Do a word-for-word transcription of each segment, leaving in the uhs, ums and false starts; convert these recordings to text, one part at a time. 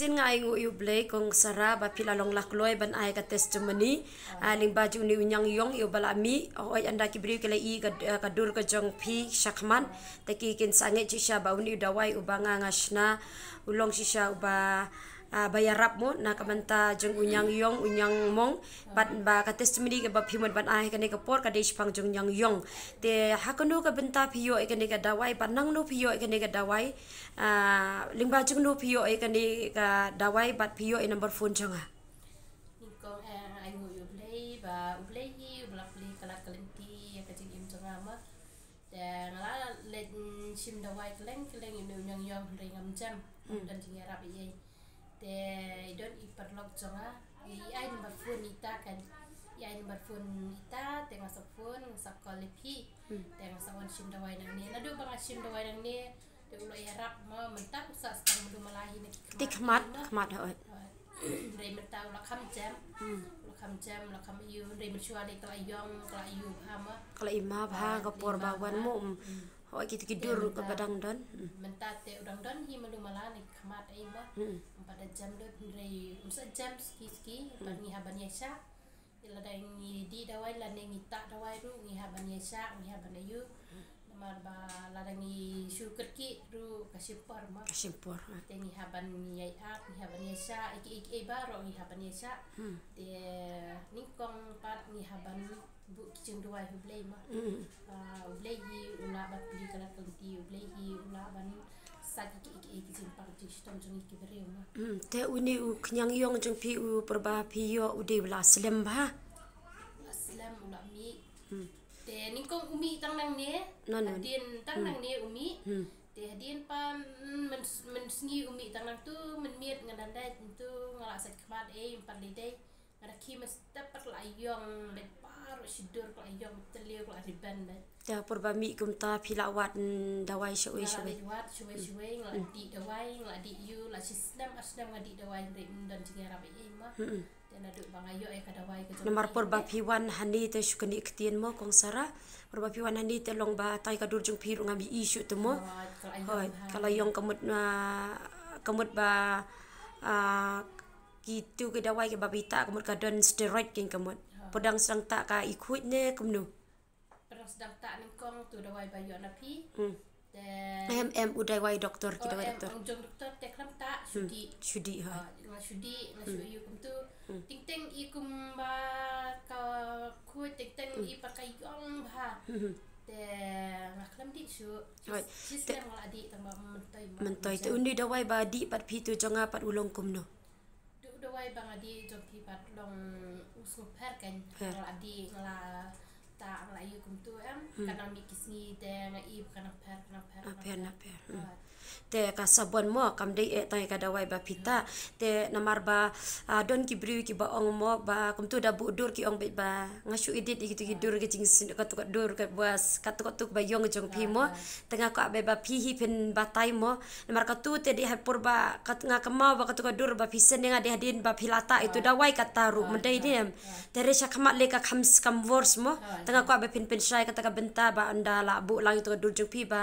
Shisien nga ai nguh ïa U Blei kong Sara ba phi la long la kloi ban ai ka testimony. Ah, lyngba jong une u ñiang ïong ïa uba la mih. Hooid, ynda ki briew ki la i ka, ah, ka dur ka jong phi shakhmat, te ki kin sa ngeit shisha ba une u dawai uba nga nga shna u long shisha uba, ah, ba ïarap mo na ka bynta jong u ñiang ïong, u ñiang mong. Bad ba ka testimony kaba phi mut ban ai ha kane ka por ka dei shaphang jong ñiang ïong. Te ha kano ka bynta phi ïoh ïa kane ka dawai, bad nangno phi ïoh ïa kane ka dawai? Ah, lyngba jong no phi ïoh ïa kane ka dawai bad phi ïoh ïa number phone jong nga? Nyngkong, eh, nga ai nguh ïa U Blei ba U Blei hi uba la plie ka lad ka lynti ïa ka jingim jong nga mo. Te nga la leit, mm, shim dawai kylleng kylleng ïa une u ñiang ïong hynrei ngam jem. Hmm. Don jingïarap ïa i. Te i don i paralok jong nga, i ai number phone ïa ita kan. I ai number phone ïa ita, te nga sa phone, nga sa call ïa phi. Hmm. Te nga sa wan shim dawai nangne. Naduh ba nga shim dawai nangne, te u la ïarap mo, mynta u sa sdang malu mala hi na ki khmat. Ki khmat, khmat, hooid. Hooid. Hynrei mynta u la kham jem. Hmm. U la kham jem, u la kham ïoh, hynrei mynshuwa lei ka la ïong, ka la ïoh bha mo. Ka la i ma bha, ah, ka por ba wan mo. Hmm. Hooid, kito ki dur kaba dang don. Hmm. Mynta te u dang don hi malu mala na ki khmat ei mo. Hmm. Ym pat da jem lut, hynrei un sa jem ski ski, bad ngi hap ban ïaishah. Te lada ngi dih dawai lane ngi tah dawai ruh ngi hap ban ïaishah, ngi hap ban ïoh. Namar ba lada ngi shu kyrkieh ruh ka shim por mo. Ka shim por, ha. Te ngi hap ban ïai ap, ngi hap ban ïaishah, ïa kiei kiei baroh ngi hap ban ïaishah. Hmm. Te nyngkong pat ngi hap ban buh ki jingduwai ha U Blei mo. Hmm. Ah, U Blei hi u lah ban plie ka lad ka lynti, U Blei hi u lah ban sait ïa kiei kiei ki jingpang jingshitom jong ngi ki briew mo. Hmm, te une u khñiang ïong jong phi u por ba phi ïoh u dei u la slem bha? U la slem, u la mih. Hmm. Te nyngkong u mih tang nangne. No, no. Hadien tang nangne u mih. Hmm. Te hadien pat, mm, myn-, mynsngi u mih tang nangtu, mynmiet nga dang dei tu nga la sait khmat ei, ym pat lei dei. Nga da khie mynstep pat ka la ïong beit, baroh shi dur ka la ïong beit, tyrliew ka la riben beit. Te por ba mih kumta phi la wad, mm, dawai shawei shawei? Nga la dih wad shawei shawei, nga la dih dawai, nga la dih ïa u, la shi snem ar snem nga dih dawai hynrei ym don jingïarap ei ei mo. Hmm. Te naduh ba nga ïoh ïa ka dawai ka jong phi. Namar por ba phi wan hangne te shu kane ktien mo kong Sara. Por ba phi wan hangne te long ba tang ïa ka dur jong phi ruh ngam ïohi shuh te mo. Hooid, ka la ïong bha. Hooid, ka la ïong ka mut, ah, ka mut ba, ah, kitu ki dawai kiba phi tah ka mut ka don steroid kein ka mut. Ha. Pdeng sdang tah ka i khuid ne kumno? Pdeng sdang tah nyngkong tu dawai ba ïoh na phi. Hmm. Te em, em u dawai doktor, ki dawai doktor. Oh, em, ong jong doktor te khlem tah, hmm, shu dih. Shu dih, ha. Ah, nga shu dih, nga shu ïoh kumtu. Hmm. Teng teng i kumba ka khuid, teng teng i pat ka ïong bha. Hmm. Te nga khlem dih shuh. Hooid. Shi snem nga la dih tang ba myntoi mo. Myntoi. Te une u dawai ba dih pat phi tu jong nga pat u long kumno? Te u dawai ba nga dih jong phi pat long u sngewpher kein. Pher. Nga la dih, nga la tah, nga la ïoh kumtu em. Hmm. Ka nang mih ki sngi te nga i ba ka nang pher, ka nang pher, ka nang pher. Nang pher, nang pher. Hmm. Hooid. Te ka sabon mo, kam dei eh tang ïa ka dawai ba phi tah. Te namar ba, ah, don ki briew kiba ong mo ba kumtu da buh dur ki ong beit ba nga shu edit ïa kitu ki dur ki jingsn-, katu ka dur kaba, katu katu kaba ïong jong phi mo. Ah, ah. Te nga kwah beit ba phi hi phin batai mo. Namar katu te dei ha por ba kat-, nga kynmaw ba katu ka dur ba phi send ïa nga dei hadien ba phi la tah ïa utu u dawai kata ruh, ah, mynta dei ne em. Ah. Te re shakhmat lei ka kham, kham worse mo. Ah, te nga kwah ba phin pynshai kata ka bynta ba ynda la buh lang ïa utu ka dur jong phi ba,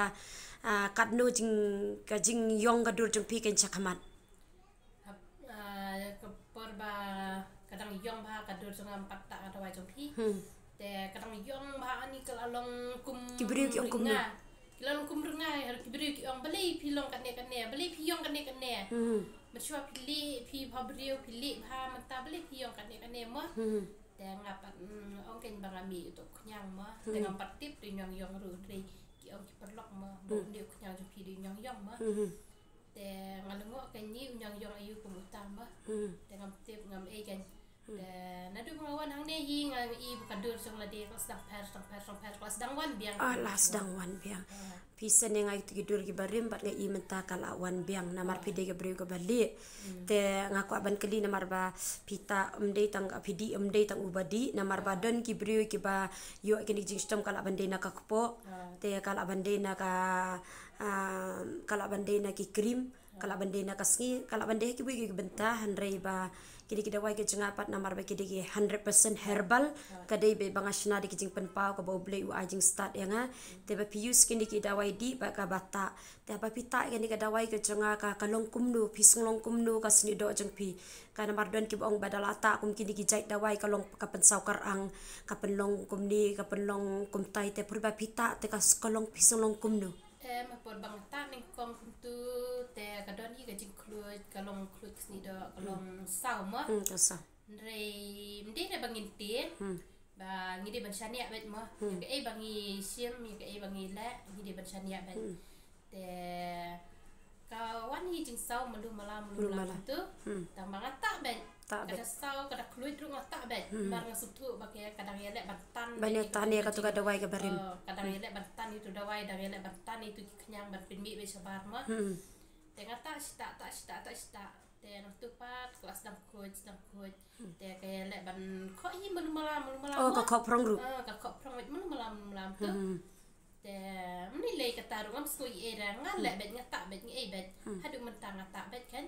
ah, katno jing, ka jingïong ka dur jong phi kan shakhmat. Hap, ah, ka por ba ka dang ïong bha ka dur jong nga, ym pat tah ka dawai jong phi. Hmm. Te ka dang ïong bha ani ka la long kum, ki briew ki ong kumno? Rnga. Ki la long kum rnga, ki briew ki ong balei phi long kane kane, balei phi ïong kane kane. Hmm. Mynshuwa phi leh, phi bha briew, phi leh bha, mynta balei phi ïong kane kane mo. Hmm. Te nga pat, mm, ong kein ba nga mih utu u khñiang mo. Te, hmm, ngam pat tip te ñiang ïong ruh, hynrei ki ong ki paralok mo. Hmm. Ba une u khñiang jong phi dei u ñiang ïong mo. Hmm. Te nga lyngngoh kein, une u ñiang ïong aïu kum uta mo. Hmm. Te ngam tip, ngam ei kein. Hmm. Te naduh ba nga wan hangne hi nga i ba ka dur jong lade ka la sdang pher, sdang pher, sdang pher, ka la sdang wan biang. Ah, la sdang wan biang. Ah. Phi send ïa nga ïa ki dur kiba rim bad nga i mynta ka la wan biang namar phi dei ka briew kaba lieh. Hmm. Te nga kwah ban kylli namar ba phi tah, ym dei tang ka phi dih, ym dei tang uba dih, namar ba don ki briew kiba ïoh kine ki jingshitom, ka lah ban dei na ka kpoh. Ah. Te ka lah ban dei na ka, ah, ka lah ban dei na ki cream. Ka lah ban dei na ka sngi, ka lah ban dei ha kiwei ki bynta, hynrei ba kine ki dawai ka jong nga pat namar ba ki dei ki hundred percent herbal, ka dei ba nga shna da ki jingpynpaw kaba U Blei u ai jingstad ïa nga. Te ba phi use kine ki dawai dih ba ka ba tah. Te ba phi tah kine ki dawai ka jong nga ka, ka long kumno, phi sngewlong kumno ka snieh doh jong phi. Ka namar don kiba ong ba da la tah kum kine ki jait dawai ka long ka pynsaw kyrang, ka pynlong kumne, ka pynlong kumtai, te phi ba phi tah te ka s-, ka long phi sngewlong kumno. Em, ha por ba nga tah nyngkong kumtu, te ka don hi ka jingkhluit, ka long khluit ka snieh doh, ka long saw mo. Hmm, ka saw. Hynrei ym dei re ba ngin tieng, ba ngi dei ban shaniah beit mo. Ïa kaei ba ngi shim, ïa kaei ba ngi leh, ngi dei ban shaniah beit. Te ka wan hi jingsaw malu mala, malu mala kumtu. Tang ba nga tah beit. Tah beit. Ka da saw, ka da khluit ruh nga tah beit. Mar nga sngewthuh ba ka, ka dang ïaleh ban tan. Ban ïa tan ïa katu ka dawai kaba rim. Oh, ka dang ïaleh ban tan ïa tu dawai, dang ïaleh ban tan ïa tu ki khñiang ban pynmih beit shabar mo. Te nga tah shi tah, tah shi tah, tah shi tah. Te nangtu pat ka la sdang khuid, sdang khuid. Te ka ïaleh ban khoh hi malu mala, malu mala mo. Oh, ka khoh prong ruh. Ah, ka khoh prong beit malu mala, malu mala kumtu. Te ym lei lei kata ruh ngam sngew ei ei re, nga leh beit, nga tah beit, nga ei beit. Haduh mynta nga tah beit kan.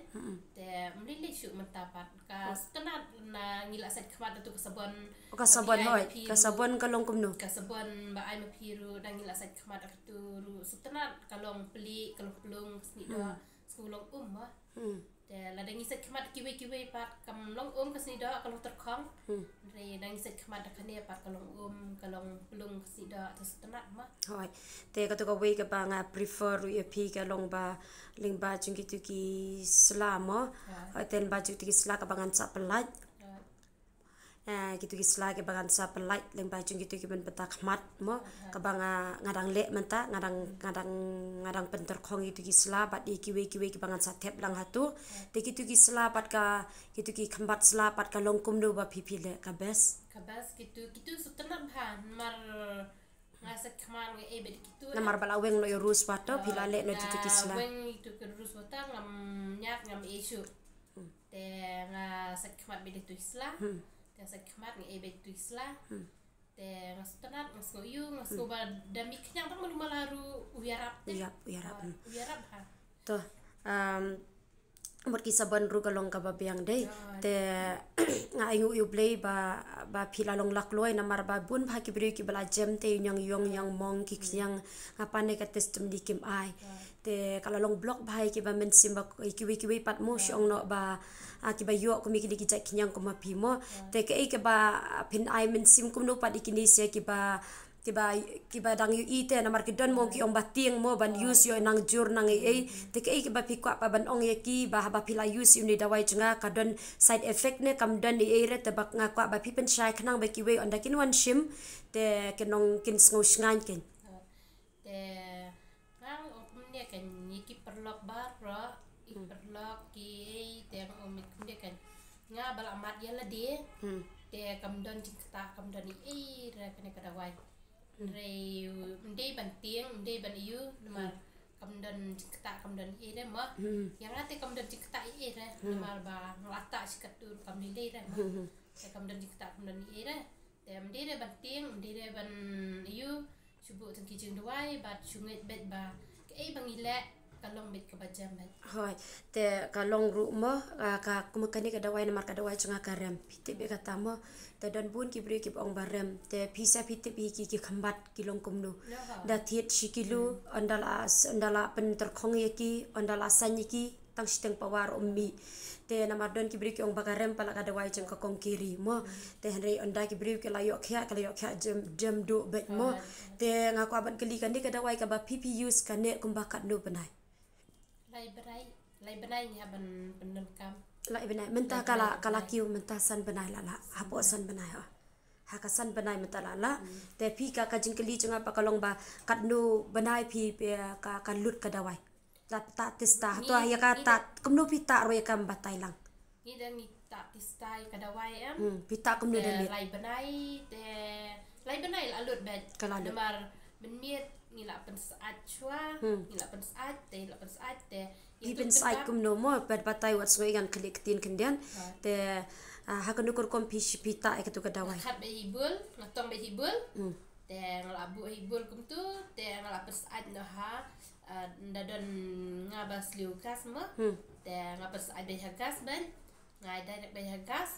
Te ym lei lei shuh mynta pat. Ka sngewtynnat na ngi la sait khmat da tu ka sabon. Ka sabon hoi, ka sabon ka long kumno? Ka sabon ba ai ma phi ruh na ngi la sait khmat da tu ruh. Sngewtynnat ka long pli, ka long plung, ka snieh doh, sngewlong um mo. Te lada ngi sait khmat kiwei kiwei pat kam long um ka snieh doh, ka long tyrkhong. Hynrei da ngi sait khmat da kane pat ka long um, ka long plung ka snieh doh, te sngewtynnat mo. Hoi. Te katu kawei kaba nga prefer ruh ïa phi ka long ba lyngba jong kitu ki sla mo. Hoi. Hoi, te lyngba jong kitu ki sla kaba ngan sa pynlait. Hoi. Eh, kitu ki sla kiba ngan sa pynlait lyngba jong kitu ki bynta khmat mo. Kaba nga, nga dang leh mynta, nga dang, nga dang, nga dang pyntyrkhong kitu ki sla bad ïa kiwei kiwei kiba ngan sa thep lang hatu. Te kitu ki sla bad ka, kitu ki khmat sla bad ka long kumno ba phi phi leh ka best? Ka best kitu, kitu sngewtynnat bha, namar nga sait khmat nga ei beit kitu. Namar ba la weng noh ïa u rose water, phi la leh noh kitu ki sla. Weng ïa tu ki rose water, ngam ñiad, ngam ei shuh. Te nga sait khmat beit da tu ki sla. Te nga sait khmat nga ei beit da tu ki sla. Te nga sngewtynnat, nga sngew ïoh, nga sngew ba da mih khñiang tang malu mala ruh u ïarap te. U ïarap, u ïarap. Ah, u ïarap ha. To, um, mut ki sabon ruh ka long kaba biang dei. Te nga ainguh ïa U Blei ba, ba phi la long lakloi namar ba bun bha ki briew kiba la jem te ïong ïong ïong mong ki khñiang, nga pan ne ka testimony kim ai. Te ka la long block bha ïa kiba mynsiem ba, ïa kiwei kiwei pat mo, shu ong noh ba, ah, kiba ïoh kum ïa kine ki jait khñiang kum ma phi mo. Te kaei kaba, ah, phin ai mynsiem kumno pat ïa kine sha kiba, kiba, kiba dang ïohi te namar ki don mo ki ong ba tieng mo ban use ïoh nang jur nang ei ei. Te kaei kaba phi kwah pat ban ong ïa ki ba haba phi la use ïa une u dawai jong nga ka don side effect ne kam don ei ei re, te ba nga kwah ba phi pynshai khnang ba kiwei ynda kin wan shim te kin ong kin sngew shngaiñ kein. Te nga ong kumne kein, ïa ki paralok baroh, ki paralok ki ei, te nga ong kumne kein, nga ba la mad ïa lade. Te kam don jingktah, kam don ei ei re kane ka dawai. Hynrei ym dei ban tieng, ym dei ban ïoh namar kam don jingktah, kam don ei ei re mo. Ïa nga te kam don jingktah ei ei re namar ba nga la tah shi katto ruh kam lei lei re mo. Te kam don jingktah, kam don ei ei re. Te ym dei re ban tieng, ym dei re ban ïoh, shu buh tang ki jingduwai bad shu ngeit beit ba kaei ba ngi leh ka long beit kaba jem beit. Hoi, te ka long ruh mo, ah, ka, kum kane ka dawai namar ka dawai jong nga ka rem. Phi tip ïa kata mo. Te don bun ki briew kiba ong ba rem. Te phi sa phi tip ïa ki, ki khmat ki long kumno. Da thied shi kilo, ynda la, ynda la pyntyrkhong ïa ki, ynda la saiñ ïa ki, tang shiteng pawa ruh ym mih. Te namar don ki briew ki ong ba ka rem palat ka dawai jong ka kong Kiri mo. Te hynrei ynda ki briew ki la ïoh khiah, ki la ïoh khiah jem, jem duh beit mo. Te nga kwah ban kylli, kane ka dawai kaba phi phi use kane kumba katno bnai? Lai bnai, lai bnai ngi hap ban pyndonkam. Lai bnai, mynta ka la, ka la kiew mynta san bnai la la, hapoh san bnai ha. Ha ka san bnai mynta la la. Te phi ka, ka jingkylli jong nga pat ka long ba katno bnai phi, phi ka, ka lut ka dawai. La tah tista, to ïa ka tah, kumno phi tah ruh ïa ka, batai lang. Ngi da ngi tah tista ïa ka dawai em. Hmm, phi tah kumno da leh? Lai bnai, te lai bnai la lut beit. Ka la lut. Namar mynmiet ngi la pynsyaid shuwa, ngi la pynsyaid, te la pynsyaid, te. Phi pynsyaid kumno mo, batai wat sngew ngan kylli ktien khyndiat. Te, ah, ha kano ka rukom phi, phi tah ïa katu ka dawai? Nga khat beit hi bul, nga tong beit hi bul. Hmm. Te nga la buh hi bul kumtu, te nga la pynsaid noh ha, ah, nda don nga ba sliu gas mo. Te nga pynsaid beit ha gas beit, nga direct beit ha gas.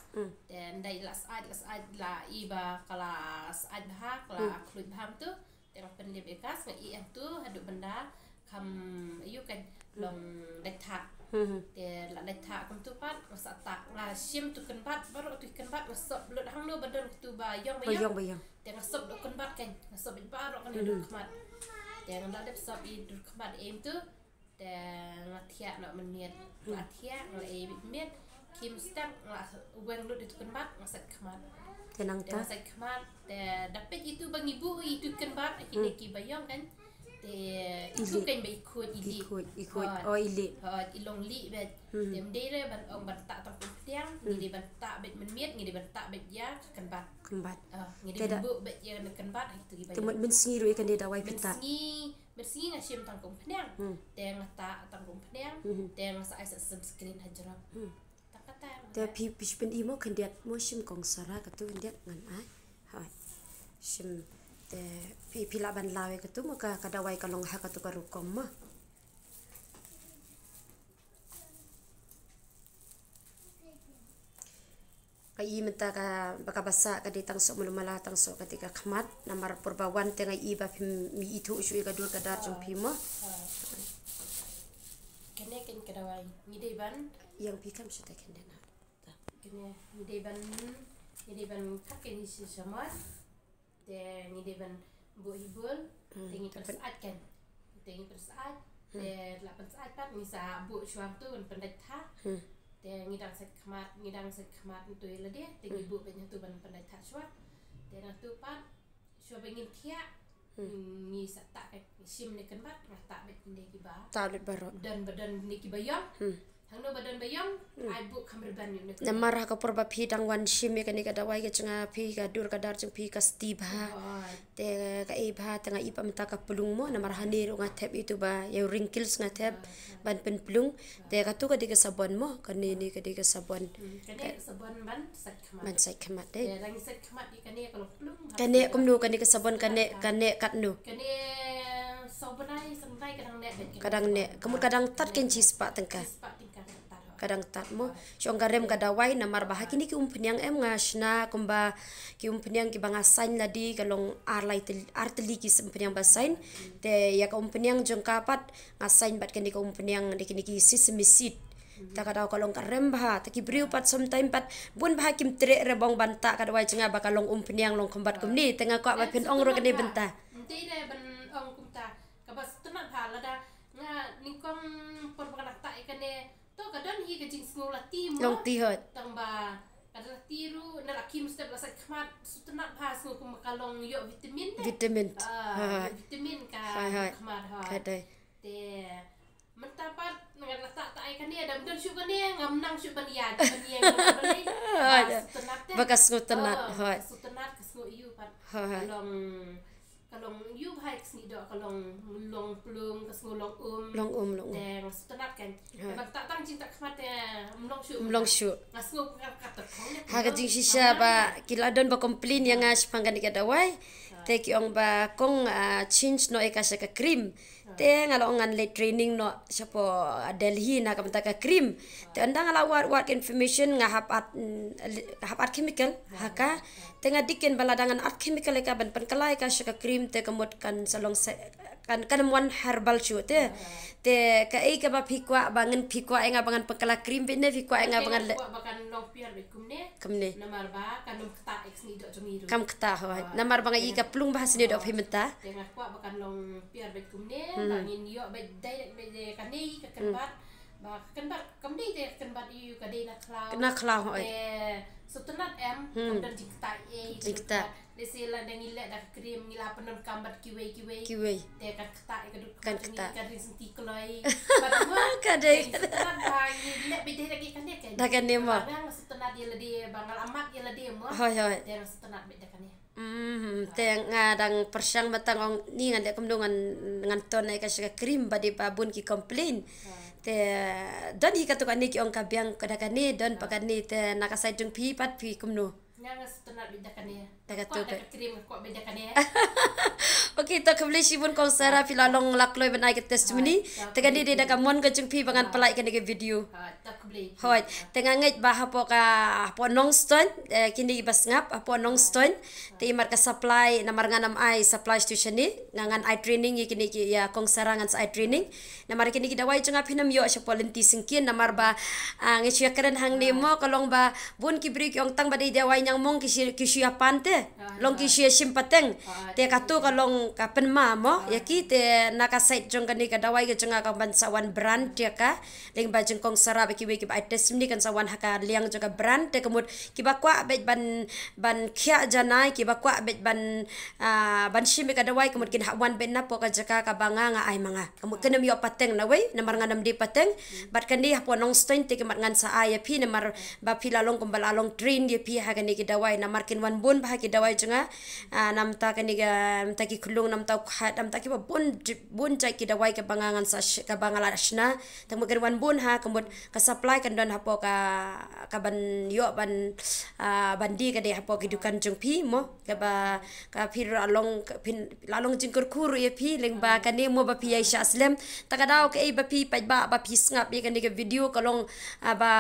Te nda i la said, la said la i ba ka la said bha, ka la khluit bha kumtu. Te nga pynlip ïa gas, nga ïeh hangtu haduh ban da kham ïu kan long dait thah. Te la dait thah kumtu pat nga sa tah, nga shim tu kynbat, baroh tu kynbat nga sop lut hangno ba don tu ba ïong ba ïong. Te nga sop tu kynbat kan, nga sop baroh kan dur khmat. Te nga la dep sop i dur khmat em tu. Te nga thiah noh mynmiet. Nga thiah, nga la ei mynmiet. Kim step nga la weng lut itu kynbat, nga sait khmat. Te nangta? Te nga sait khmat, te da peit itu ba ngi buh itu kynbat, kine ki ba ïong kan. Te itu kan ba i khuid i lih. I khuid, i khuid. Oh, i lih. Hooid, i long lih beit. Te ym dei re ban ong ban tah tang kum pdiang, ngi dei ban tah beit mynmiet, ngi dei ban tah beit ïa ka kynbat. Kynbat. Ah, ngi dei ban buh beit ïa ka kynbat, ha itu ki ba ïong. Te mut mynsngi ruh ïa kane dawai phi tah. Mynsngi Mynsngi nga shim tang kum pniang. Te nga tah tang kum pniang. Te nga sa ai sa sunscreen ha jrong. Tang kata. Te phi, phi shim i mo khyndiat mo shim kong sara katu khyndiat ngan ai. Hai. Shim te phi, phi lah ban law ïa katu mo ka, ka dawai ka long ha katu ka rukom mo. Ka i mynta ka, ba ka basa ka dei tang soh malu mala, tang soh ka dei ka khmat, namar por ba wan te nga i ba phim ithuh shuh ïa ka dur ka dar jong phi mo. Kane kan ka dawai ngi dei ban. Ïa phi kam shuh te kane na. Kane ngi dei ban, ngi dei ban khap kane shi shamar. Te ngi dei ban buh hi bul, te ngi pynsaid kan. Te ngi pynsaid, te la pynsaid pat ngi sa buh shuwa tu ban pyndait thah. Te ngi dang sait khmat, ngi dang sait khmat tu ïa lade, te ngi buh beit ngi tu ban pyndait thah shuwa. Te nangtu pat shuwa ba ngin thiah, ngi sa tah ka shim ne kynbat, nga tah beit ne kiba. Tah lut baroh. Don ba don ne kiba ïong. Hangno ba don ba ïong, ai buh kham rban ïa u ne. Namar ha ka por ba phi dang wan shim ïa kane ka dawai ka jong nga phi ka dur ka dar jong phi ka sti bha. Te ka ei bha te nga i pat mynta ka plung mo, namar hane ruh nga thep itu ba ïa u wrinkles nga thep ban pynplung. Te katu ka dei ka sabon mo, kane ne ka dei ka sabon. Kane ka sabon ban sait khmat. Ban sait khmat dei. Te dang sait khmat ïa kane ka long plung. Kane kumno kane ka sabon kane, kane katno. Kane sabon ai, sabon ai ka dang neh. Ka dang neh. Ka mut ka dang tad kan shi spah tyngka. Shi spah tyngka. Ka dang tad mo. Shong ka rem ka dawai namar ba ha kine ki umphniang em nga shna kumba ki umphniang kiba nga sain lade ka long ar lai tyl-, ar tylli ki umphniang ba sain. Te ïa ka umphniang jong ka pat nga sain bad kane ka umphniang de kine ki sesame seed. Ta ka daw ka long ka rem bha, ta ki briew pat sometime pat bun bha kim treh re bong ban tah ka dawai jong nga ba ka long umphniang long khumbat kumne, te nga kwah ba phin ong ruh kane bynta. Te re ban ong kumta, kaba sngewtynnat bha lada nga nyngkong por ba nga tah ïa kane. To ka don hi ka jingsngew lati mo. Long ti hot. Tang ba ka don lati ruh na la kim step la sait khmat sngewtynnat bha sngew kum ka long ïoh vitamin de. Vitamin. Ah, ïoh vitamin ka khmat ha. Ka dei. Te mynta pat nga la tah tah ïa kane da don shuh kane ngam nang shuh ban ïa ban ïa. Ba ka sngewtynnat te. Ba ka sngewtynnat hot. Sngewtynnat ka sngew ïu pat. Long Ka long ïu bha ka sngi doh ka long long plung ka sngew long um. Long um, long um. Te nga sngewtynnat kan. Te ban tah tang jingtah khmat te ym long shuh. Ym long shuh. Nga sngew ka ka ta khong. Ha ka jingshisha ba ki la don ba complain ïa nga shaphang kane ka dawai. Te ki ong ba kong, ah, change noh ïa ka sha ka cream. Te nga la ong ngan leit training noh shapoh Delhi na ka bynta ka cream. Te ynda nga la wad wad information nga hap add, mm, hap add chemical ha ka. Te nga dik ken ba lada ngan add chemical ïa ka ban pynkylla ïa ka sha ka cream te ka mut kan sa long se kan kan wan herbal shuh te. Te kaei kaba phi kwah ba ngan phi kwah ïa nga ba ngan pynkylla cream beit ne phi kwah ïa nga ba ngan leh. Kwah ba kan long pure beit kumne. Kumne. Namar ba kan long ktah ïa ka snieh doh jong ngi ruh. Kam ktah hooid. Namar ba nga i ka plung ba ha snieh doh phi mynta. Te nga kwah ba kan long pure beit kumne ba ngin ïoh beit direct beit de kane ka kynbat. Ba ka kynbat kam dei te ka kynbat ïa u ka dei na khlaw. Na khlaw hooid. Te sngewtynnat em kam don jingktah ei. Jingktah. Lehse lada ngi leh da ka cream ngi la pyndonkam bad kiwei kiwei. Kiwei. Te kan ktah ïa ka dud kan ktah. Ka ring senti kloi. Bad mo ka dei. Sngewtynnat ba ngi leh beit direct ïa kane kan. Da kane mo. Nga sngewtynnat ïa lade ba nga la mad ïa lade mo. Hooid hooid. Te nga sngewtynnat beit da kane. Mm, te nga dang pyrshang ba tang ong ni ngan leh kumno ngan ngan ton ïa ka sha ka cream ba dei ba bun ki complain. Te don hi katto katne ki ong ka biang ka da kane don pa kane te na ka side jong phi pat phi kumno. Ïa nga sngewtynnat beit da kane. Da ka tu ka cream, kwah beit da kane. Okay, to khublei shibun kong Sarah, phi la long la kloi ban ai ka testimony. Te kane dei da ka mon ka jong phi ba ngan pynlait kane ka video. Hooid, te nga ngeit ba hapoh ka, hapoh Nongstoiñ, eh, kine kiba sngap hapoh Nongstoiñ. Te i mar ka supply, namar ngan ym ai supply station ne, nga ngan ai training ïa kine ki, ïa kong Sarah ngan sa ai training. Namar kine ki dawai jong nga phin ym ïoh shapoh lynti syngkien, namar ba, ah, nga shu ïakren hangne mo, ka long ba bun ki briew ki ong tang ba dei dawai ñiangmong ki shu, ki shu ïa pan te. Long ki shu ïa shim pateng. Te katu ka long ka pynma mo ïa ki, te na ka side jong kane ka dawai ka jong nga ka ban sa wan brand ïa ka. Lyngba jong kong Sarah bad kiwei kiba ai testimony kan sa wan ha ka liang jong ka brand, te ka mut kiba kwah beit ban, ban khiah janai, kiba kwah beit ban, ah, ban shim ïa ka dawai, ka mut kin hap wan beit na poh ka jaka kaba nga, nga ai ma nga. Ka mut kin ym ïoh pateng nawei, namar ngan ym dei pateng. Bad kane hapoh Nongstoiñ te ka mut ngan sa ai ïa phi, namar ba phi la long kumba la long train ïa phi ha kane ki dawai, namar kin wan bun bha ki dawai jong nga. Ah, na bynta kane ka, na bynta ki khlung, na bynta u khat, na bynta kiba bun, bun jait ki dawai kaba nga ngan sa sh-, kaba nga la shna. Te ka mut kin wan bun ha, ka mut ka supply kan don hapoh ka, ka ban ïoh ban, ah, ban die ka dei hapoh ki dukan jong phi mo. Kaba, ka phi ruh la long, ka phin, la long jingkyrkhu ruh ïa phi, lyngba kane mo ba phi ïai shah slem. Ta ka daw kaei ba phi paidbah ba phi sngap ïa kane ka video ka long, ah, ba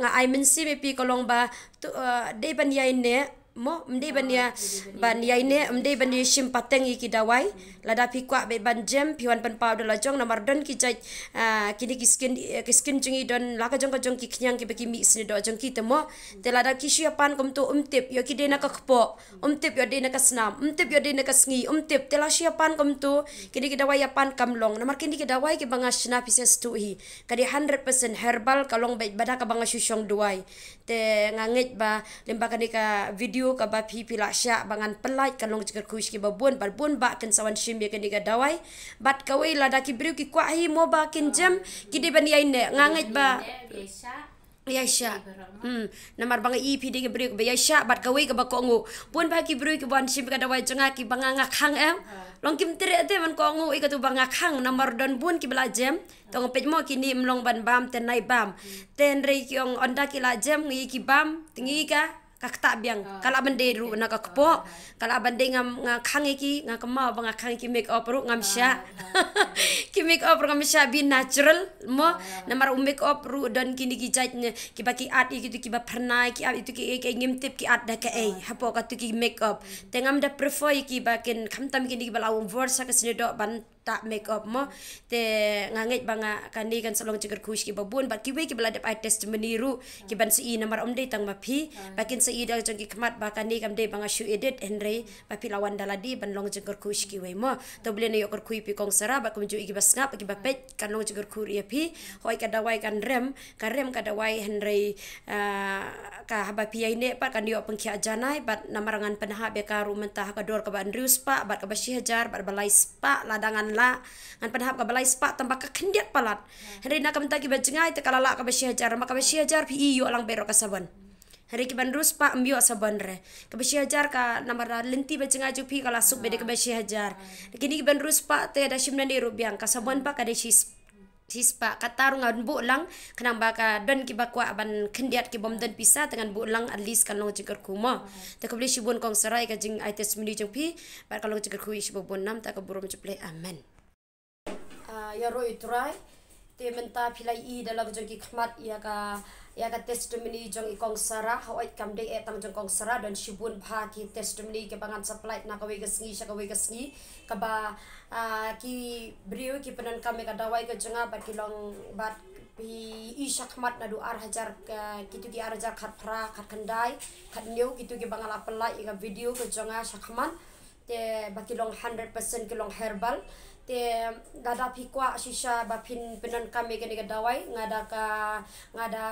nga ai mynsiem ïa phi ka long ba tu, ah, dei ban ïai neh mo, ym dei ban ïa, ban ïai neh, ym dei ban ïa shim pateng ïa ki dawai. Lada phi kwah beit ban jem, phi wan pynpaw da la jong, namar don ki jait, ah, kine ki skin, eh, ki skin jong ngi don la ka jong ka jong ki khñiang kiba ki mih snieh doh jong ki te mo. Te lada ki shu ïa pan kumto ym tip ïoh ki dei na ka kpoh, ym tip ïoh dei na ka snam, ym tip ïoh dei na ka sngi, ym tip, te la shu ïa pan kumto, kine ki dawai ïa pan kam long. Namar kine ki dawai kiba nga shna phi sa sngewthuh hi, ka dei hundred percent herbal, ka long beit ba da kaba nga shu shong duwai. Te nga ngeit ba lyngba kane ka video kaba phi, phi la shah ba ngan pynlait, kan long jingkyrkhu sha kiba bun, bad bun ba kin sa wan shim ïa kane ka dawai. Bad kawei lada ki briew ki kwah hi mo ba kin jem, ki dei ban ïai neh, nga ngeit ba ïai shah. Hmm, namar ba nga i phi dei ki briew kiba ïai shah, bad kawei kaba kohnguh. Bun bha ki briew kiba wan shim ka dawai jong nga kiba nga, nga khang em. Long kim treh te ban kohnguh ïa katu ba nga khang, namar don bun kiba la jem. Te ong peit mo kine ym long ban bam te nai bam. Te hynrei ki ong ynda ki la jem ngi ki bam, te ngi ka, ka ktah biang. Ka lah ban dei ruh na ka kpoh, ka lah ban dei ngam, nga khang ïa ki, nga kynmaw ba nga khang ïa ki make up ruh ngam shah. Ki make up ruh ngam shah, be natural mo. Namar u make up ruh don kine ki jait ne, kiba ki add ïa kitu kiba phyrnai, ki add ïa kitu ki, ki ngim tip ki add da kaei hapoh katu ki make up. Te ngam da prefer ïa kiba kin, khamtam kine kiba la wan bor sha ka snieh doh ban tah make up mo. Te nga ngeit ba nga kane kan sa long jingkyrkhu sha kiba bun, bad kiwei kiba la dep ai testimony ruh, kiban sa i, namar ym dei tang ma phi, ba kin sa i da jong ki khmat ba kane kam dei ba nga shu edit, hynrei ba phi la wan da lade ban long jingkyrkhu sha kiwei mo. To U Blei un ïoh kyrkhu ïa phi kong Sarah, bad kumjuh ïa kiba sngap, kiba peit, kan long jingkyrkhu ruh ïa phi. Hooid ka dawai kan rem, ka rem ka dawai, hynrei, ah, ka haba phi ïai neh pat kan ïoh pynkhiah janai, bad namar ngan pynhap ïa ka ruh mynta ha ka dor kaba hynriew spah, bad kaba shi hajar, bad ba lai spah, lada ngan lah, ngan pynhap kaba lai spah, tang ba ka khyndiat palat. Hynrei na ka bynta kiba jngai te ka la lah kaba shi hajar, namar kaba shi hajar phi i ïoh lang beit ruh ka sabon. Hynrei kiba hynriew spah ym ïoh sabon re. Kaba shi hajar ka, namar da lynti ba jngai jong phi ka la suk beit da kaba shi hajar. Kine kiba hynriew spah te da shim nangne ruh biang, ka sabon ba ka dei shi sp-, shi spah. Kata ruh ngan buh lang, khnang ba ka don kiba kwah ban khyndiat kibym don pisa, te ngan buh lang, at least kan long jingkyrkhu mo. Te khublei shibun kong Sarah ïa ka jingai testimony jong phi, bad kan long jingkyrkhu ïa phi shibun, na ka bynta ka burom jong U Blei. Amen. Ah, ïaroh ïa U Trai. Te mynta phi la ïohi da la ka jong ki khmat ïa ka, ïa ka testimony jong i kong Sarah. Hooid kam dei eh tang jong kong Sarah, don shibun bha ki testimony kiba ngan sa pynlait na kawei ka sngi sha kawei ka sngi. Kaba, ah, ki briew ki pyndonkam ïa ka dawai ka jong nga, bad ki long, bad phi i shakhmat naduh ar hajar ka, kitu ki ar hajar khatphra, khatkhyndai, khathynñiew, kitu kiba nga la pynlait ïa ka video ka jong nga shakhmat. Te ba ki long hundred percent ki long herbal. Te lada phi kwah shisha ba phin pyndonkam ïa kane ka dawai, nga da ka, nga da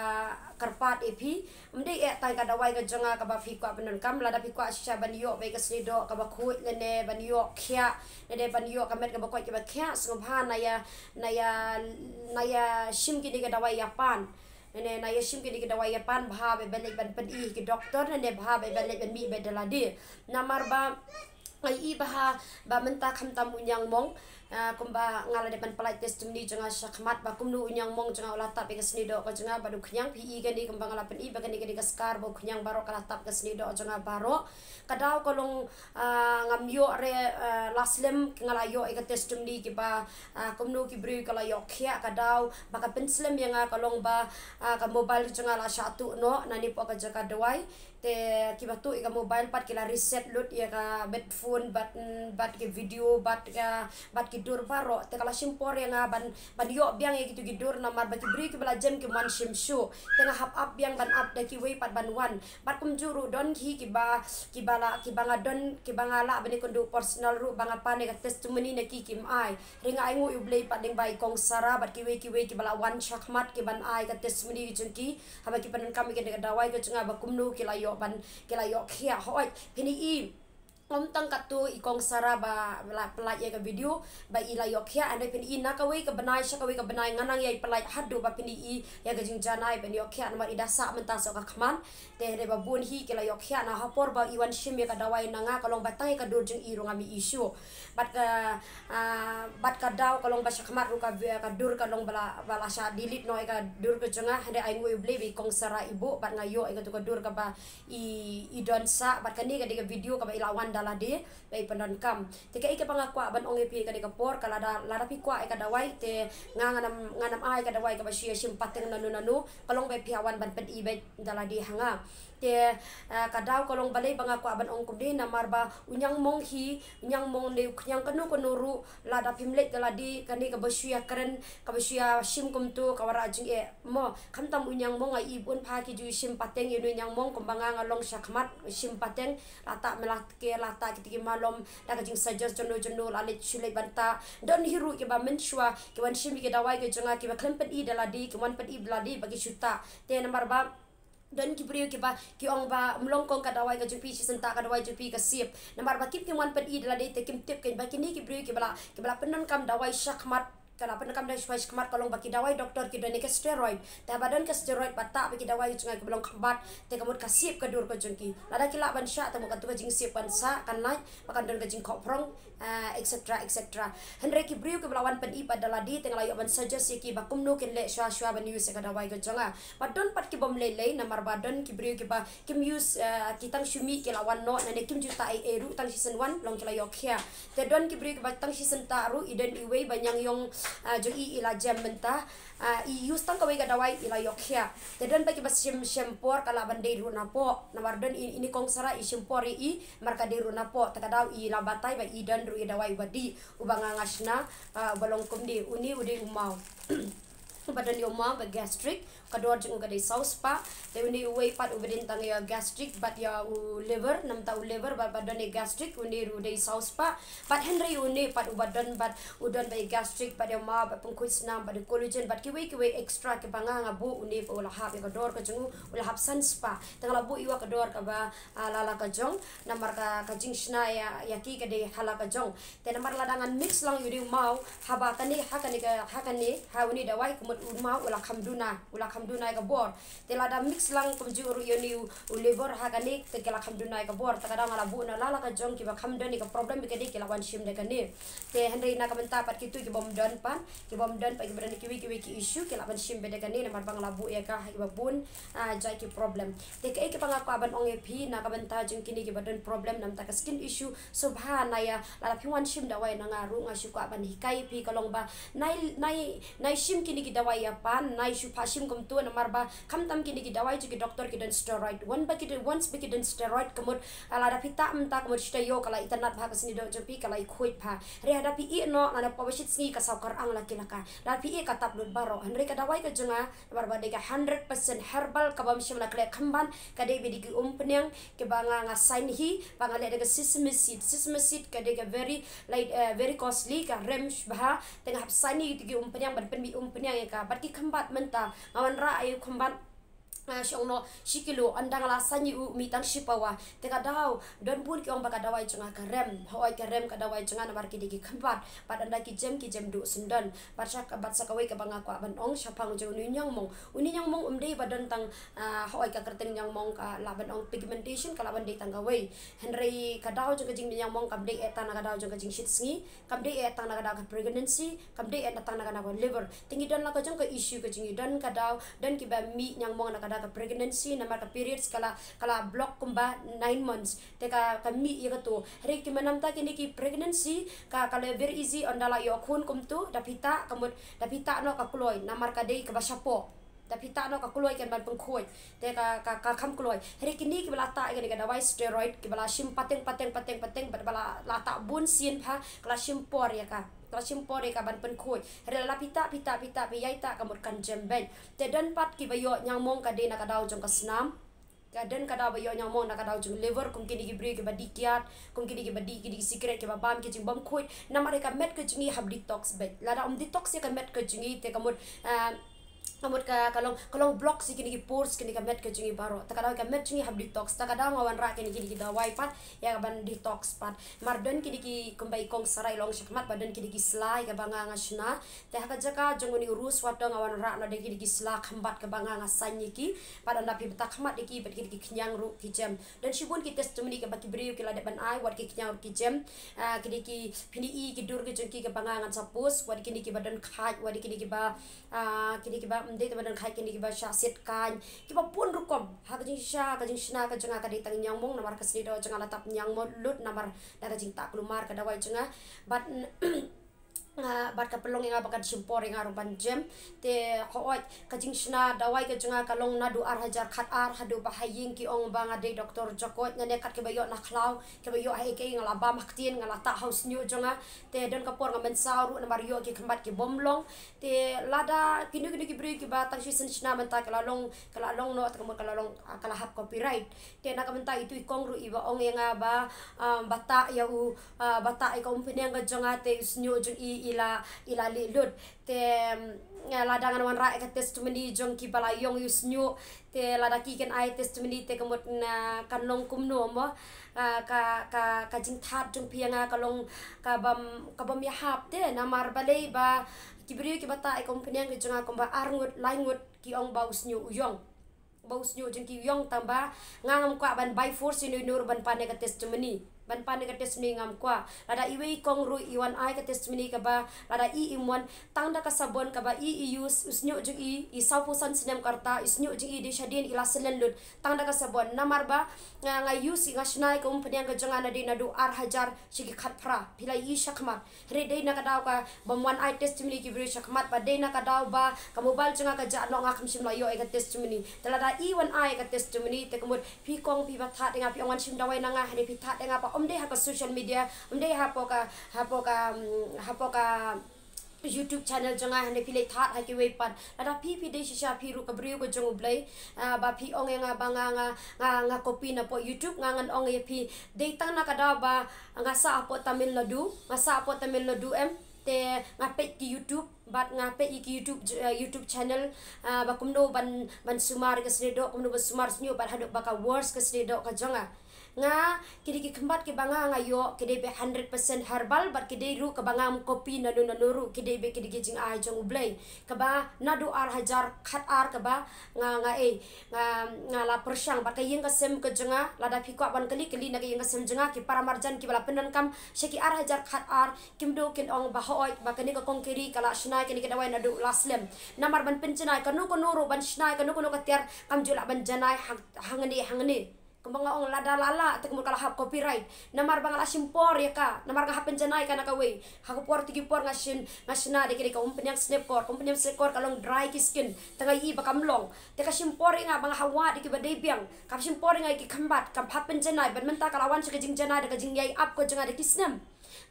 kyrpad ïa phi. Ym dei eh tang ka dawai ka jong nga kaba phi kwah pyndonkam, lada phi kwah shisha ban ïoh beit ka snieh doh kaba khuid, lane ban ïoh khiah, lane ban ïoh ka met kaba koit kaba khiah, sngewbha na ïa, na ïa, na ïa shim kine ka dawai ïa pan. Lane na ïa shim kine ka dawai ïa pan, bha beit ban leit ban pyni ki doktor, lane bha beit ban leit ban mih beit da lade. Namar ba nga ïohi bha ba mynta khamtam u ñiangmong, Ah, kumba nga la dep ban pynlait testimony jong nga shakhmat ba kumno u ñiangmong jong nga u la tap ïa ka sniewdoh ka jong nga bad u khñiang. Phi i kane kumba nga la pyni ba kane ka dei ka scar ba u khñiang baroh ka la tap ka sniewdoh jong nga baroh. Ka daw ka long, ah, ngam ïoh re, ah, la slem nga la ïoh ïa ka testimony kiba, ah, kumno ki briew ki la ïoh khiah. Ka daw ba ka pynslem ïa nga ka long ba, ah, ka mobile jong nga la shah tuh noh nangne hapoh ka jaka dawai. Te kiba tuh ïa ka mobile pat ki la reset lut ïa ka bad phone bad, mm, bad ki video bad ka, bad ki dur baroh. Te ka la shim por ïa nga ban, ban ïoh biang ïa kitu ki dur namar ba ki briew kiba la jem kim wan shim shuh. Te nga hap ap biang ban ap da kiwei pat ban wan. Bad kumjuh ruh don hi kiba, kiba la, kiba nga don, kiba nga lah ban ïakynduh personal ruh ba nga pan ïa ka testimony na ki kim ai. Hynrei nga ainguh ïa U Blei pat lyngba i Kong Sara bad kiwei kiwei kiba la wan shakhmat ki ban ai ka testimony ka jong ki. Haba ki pyndonkam ïa ka dawai ka jong nga ba kumno ki la ïoh ban, ki la ïoh khiah. Hooid, phin i, ym tang katto i Kong Sara ba la pynlait ïa ka video ba i la ïoh khiah. Hynrei phin i na kawei ka bnai sha kawei ka bnai nga nang ïai pynlait haduh ba phin i ïa ka jingjanai ban ïoh khiah namar i da sah mynta sha ka khmat. Te hynrei ba bun hi ki la ïoh khiah na ha por ba i wan shim ïa ka dawai na nga ka long ba tang ïa ka dur jong i ruh ngam i shuh. Bad ka, ah, bad ka daw ka long ba shakhmat ruh ka, ka dur ka long ba la, ba la shah delete noh ïa ka dur ka jong nga. Hynrei ainguh ïa U Blei ba i Kong Sara i buh bad nga ïoh ïa katu ka dur kaba i, i don sah. Bad kane ka dei ka video kaba i la wan da lade ba i pyndonkam. Te kaei kaba nga kwah ban ong ïa phi, ka dei ka por ka lada, lada phi kwah ïa ka dawai te nga ngan ym, ngan ym ai ka dawai kaba shu ïa shim pateng nano nano. Ka long ba phi ïa wan ban pyni beit da lade ha nga. Te, ah, ka daw ka long balei ba nga kwah ban ong kumne namar ba u ñiangmong hi, u ñiangmong ne u khñiang kano kano ruh lada phim leit da lade kane kaba shu ïa kren, kaba shu ïa shim kumto ka wanrah jingeh mo. Khamtam u ñiangmong, nga i bun pha ki ju shim pateng ïa une u ñiangmong kumba nga nga long shakhmat shim pateng, la tah me la ke, la tah kiti ki malom da ka jingsuggest jong no jong no, la leit shu leit ban tah. Don hi ruh kiba mynshuwa ki wan shim ïa ki dawai ki jong nga kiba khlem pyni da lade, ki wan pyni da lade ba ki shu tah. Te namar ba don ki briew kiba ki ong ba ym long kong ka dawai ka jong phi, shisien tah ka dawai jong phi ka sip. Namar ba kim, kim wan pyni da lade te kim tip kein ba kine ki briew kiba la, kiba la pyndonkam dawai shakhmat, ka la pyndonkam dawai shakhmat ka long ba ki dawai doktor ki don ïa ka steroid. Te haba don ka steroid ba tah bad ki dawai jong nga kiba long kham bad te ka mut ka sip ka dur ka jong ki. Lada ki lah ban shah te mut katu ka jingsip kan sah, kan lait, ba kan don ka jingkhoh phrong, ah, et cetera, et cetera. Hynrei ki briew kiba la wan pyni pat da lade te nga la ïoh ban suggest ïa ki ba kumno kin leh shuwa shuwa ban use ïa ka dawai ka jong nga. Bad don pat ki bym lei lei namar ba don ki briew kiba kim use, ah, ki tang shu mih ki la wan noh, nangne kim ju tah ei ei ruh, tang shisien wan long ki la ïoh khiah. Te don ki briew kiba tang shisien tah ruh, i don iwei ba ñiangïong, ah, jong i i la jem mynta, ah, i use tang kawei ka dawai i la ïoh khiah. Te don pat kiba shim, shim por ka lah ban dei ruh napoh. Namar don i, ine i Kong Sara i shim por ïa i, namar ka dei ruh napoh, te ka daw i la batai ba i don ruh ïa dawai uba dih, uba nga nga shna, ah, uba long kumne, une u dei u maw. Uba don ïa u maw bad gastric, ka dor jong u ka dei saw spah. Te une uwei pat uba don tang ïa gastric bad ïa u liver, namta u liver bad, bad don ïa gastric, une ruh u dei saw spah. Bad hynrei une pat uba don bad, u don bad ïa gastric bad ïa u maw bad pynkhuid snam bad ïa collagen bad kiwei kiwei extra kiba nga nga buh, une pat u la hap ïa ka dor ka jong u, u la hap san spah. Te nga la buh ïa u ha ka dor kaba, ah, la la ka jong, namar ka, ka jingshna ïa, ïa ki ka dei ha la ka jong. Te namar lada ngan mix lang ïa une u maw, haba kane, ha kane ka, ha kane, ha une u dawai ka mut u maw u la kham duna, u la kham duna ïa ka bor. Te lada mix lang kumjuh ruh ïa une u, u liver ha kane, te ka la kham duna ïa ka bor. Te ka daw nga la buh na la la ka jong kiba kham don ïa ka problem bad ka dei ki la wan shim da kane. Te hynrei na ka bynta pat kito ki bym don pat, ki bym don pat, kiba don kiwei kiwei ki issue, ki lah ban shim beit da kane namar ba nga la buh ïa ka ha kiba bun, ah, jait ki problem. Te kaei kaba nga kwah ban ong ïa phi na ka bynta jong kine kiba don problem namta ka skin issue, sngewbha na ïa, lada phi wan shim dawai na nga ruh nga shu kwah ban hikai ïa phi ka long ba nai, nai, nai shim kine ki dawai ïa pan, nai shu phah shim kumto namar ba khamtam kine ki dawai jong ki doktor ki don steroid. Wan ba ki don, once ba ki don steroid ka mut, ah, lada phi tah mynta ka mut shu taïew ka la itynnad bha ka sniewdoh jong phi, ka la ikhuid bha. Hynrei lada phi ïeh noh, lada phi ba shit sngi ka saw kyrang la ki la ka. Lada phi ïeh ka tap lut baroh. Hynrei ka dawai ka jong nga namar ba dei ka hundred percent herbal, ka bym shym la khleh khymban, ka dei beit da ki umphniang kiba nga nga sign hi, ba nga leh da ka sesame seed. Sesame seed ka dei ka very, like, eh, very costly, ka rem shibha. Te nga hap sign hi da ki umphniang ban pynmih umphniang ïa ka. Bad ki khymbat mynta nga wanrah ïa u khymbat ah, shi ong no, shi kilo, ynda nga la saiñ ïa u mih tang shi pawa. Te ka daw, don bun ki ong ba ka dawai jong nga ka rem. Hooid ka rem ka dawai jong nga namar ki dei ki khynbat. Bad ynda ki jem, ki jem duh syndon. Bad sa, bad sa kawei kaba nga kwah ban ong shaphang jong une u ñiangmong. Une u ñiangmong um dei ba don tang, ah, hooid ka kyrteng ñiangmong ka lah ban ong pigmentation ka lah ban dei tang kawei. Hynrei ka daw jong ka jingmih ñiangmong kam dei eh tang na ka daw jong ka jingshit sngi. Kam dei eh tang na ka daw ka pregnancy, kam dei eh tang na ka daw ka liver. Te ngi don la ka jong ka issue ka jong ngi, don ka daw, don kiba mih ñiangmong na ka daw ka pregnancy, namar ka periods ka la, ka la block kumba nine months. Te ka, ka mih ïa kato. Hynrei ki mynta kine ki pregnancy, ka, ka la very easy, ynda la ïoh khun kumto, da phi tah, ka mut, da phi tah noh ka kloi, namar ka dei kaba shapoh. Da phi tah noh ka kloi kan ban pynkhuid. Te ka, ka, ka kham kloi. Hynrei kine kiba la tah ïa kane ka dawai steroid, kiba la shim pateng, pateng, pateng, pateng, bad ba la, la tah bun sien pha, ka la shim por ïa ka. Ka la shim por ïa ka ban pynkhuid. Hynrei la phi tah, phi tah, phi tah, phi ïai tah ka mut kan jem beit. Te don pat kiba ïoh ñiangmong ka dei na ka daw jong ka snam. Ka don ka daw ba ïoh ñiangmong na ka daw jong liver, kum kine ki briew kiba dih kiad, kum kine kiba dih, kine ki cigarette, kiba bam, ki jingbam khuid. Namar ïa ka met ka jong ngi hap detox beit. Lada ym detox ïa ka met ka jong ngi te ka mut, ah, ka mut ka, ka long, ka long block sha kine ki pores, kine ka met ka jong ngi baroh. Te ka daw ka met jong ngi hap detox. Te ka daw nga wanrah kine, kine ki dawai pat ïa ka ban detox pat. Namar don kine ki, kumba i kong Sarah i la ong shakhmat ba don kine ki sla ïa kaba nga, nga shna. Te ha ka jaka jong une u rose water nga wanrah noh da kine ki sla khynbat kaba nga, nga saiñ ïa ki. Bad ynda phi btah khmat ïa ki bad kine ki khñiang ruh ki jem. Don shibun ki testimony kaba ki briew ki la dep ban ai, wat ki khñiang ruh ki jem. Ah, kine ki, phin ïohi ki dur ki jong ki kaba nga ngan sa post, wat kine kiba don khait, wat kine kiba, ah, kine kiba, ym dei tang ba don khait, kine kiba shah siat kaiñ. Kiba bun rukom. Ha ka jingshisha, ka jingshna ka jong nga ka dei tang ñiangmong, namar ka sniewdoh jong nga la tap ñiangmong lut, namar da ka jingtah kulmar ka dawai jong nga. Bad nga, bad ka pynlong ïa nga ba kan shim por ïa nga ruh ban jem. Te hooid, ka jingshna dawai ka jong nga ka long naduh ar hajar khatar haduh ba ha ïing ki ong ba nga dei doktor jakoit, nga ne kat kiba ïoh na khlaw, kiba ïoh ha ïing, nga la bam ha ktien, nga la tah ha u shñiuh jong nga. Te don ka por nga mynsaw ruh namar ïoh ki khynbat ki bym long. Te lada kino kino ki briew kiba tang shu sngewsih mynta ka la long, ka la long noh, te ka mut ka la long, ah, ka la hap copyright. Te na ka bynta itu i kong ruh iba ong ïa nga ba, ah, ba tah ïa u, ah, ba tah ïa ka umphniang ka jong nga te u shñiuh jong i i la, i la lih lut. Te, mm, lada ngan wanrah ïa ka testimony jong kiba la ïong ïa u shñiuh, te lada ki kin ai testimony te ka mut na kan long kumno mo, ah, ka, ka, ka jingthad jong phi ïa nga ka long ka bym, ka bym ïahap te namar balei ba ki briew kiba tah ïa ka umphniang ka jong nga kumba ar ngut, lai ngut ki ong ba u shñiuh u ïong. Ba u shñiuh jong ki u ïong tang ba nga ngam kwah ban by force ïano ïano ruh ban pan ïa ka testimony. Ban pan ïa ka testimony ngam kwah. Lada iwei i kong ruh i wan ai ka testimony kaba lada i i mon tang da ka sabon kaba i i use, u shñiuh jong i, i sawphew san snem ka rta, u shñiuh jong i dei shadien i la slen lut tang da ka sabon. Namar ba nga, nga use, nga shna ïa ka umphniang ka jong nga na dei naduh ar hajar sha ki khatphra. Phi la ïohi shakhmat. Hynrei dei na ka daw kaba ym wan ai testimony ki briew shakhmat, ba dei na ka daw ba ka mobile jong nga ka jah noh, nga kam shym la ïoh ïa ka testimony. Te lada i wan ai ïa ka testimony te ka mut phi kong phi ba thad ïa nga, phi ong wan shim dawai na nga, hynrei phi thad ïa nga ba ym dei ha ka social media, ym dei hapoh ka, hapoh ka, mm, hapoh ka YouTube channel jong nga, hynrei phi leit thad ha kiwei pat. Lada phi, phi dei shisha phi ruh ka briew ka jong U Blei, ah, ba phi ong ïa nga ba nga, nga, nga, nga copy napoh YouTube, nga ngan ong ïa phi, dei tang na ka daw ba nga sah hapoh Tamil Nadu, nga sah hapoh Tamil Nadu em, te nga peit ki YouTube, bad nga peit ïa ki YouTube, eh, YouTube channel, ah, ba kumno ban, ban sumar ka sniewdoh, kumno ban sumar shñiuh, bad haduh ba ka worse ka sniewdoh ka jong nga. Nga, ki dei ki khynbat kiba nga, nga ïoh, ki dei beit hundred percent herbal, bad ki dei ruh kaba ngam copy nano nano ruh, ki dei beit ki dei ki jingai jong U Blei. Kaba naduh ar hajar khatar kaba nga, nga ei, nga, nga la pyrshang bad ka ïing ka sem ka jong nga, lada phi kwah ban kylli, kylli na ka ïing ka sem jong nga, ki para marjan kiba la pyndonkam sha ki ar hajar khatar, kim dei kin ong ba hooid ba kane ka kong Kiri ka la shna ïa kane ka dawai naduh la slem. Namar ban pynjanai kano kano ruh ban shna ïa kano kano ka tiar kam ju lah ban janai hang, hangne hangne. Kumba nga ong lada la lah te ka mut ka la hap copyright. Namar ba nga la shim por ïa ka, namar nga hap pynjanai ka na kawei. Ha ka por te ki por nga shim, nga shna da kane ka umphniang Snapcore, ka umphniang Snapcore ka long dry ki skin. Te nga ïohi ba kam long. Te ka shim por ïa nga ba nga hap wad ïa kiba dei biang. Ka shim por ïa nga ïa ki khynbat, kam hap pynjanai, bad mynta ka la wan sha ka jingjanai da ka jingïai ap ka jong nga da ki snem.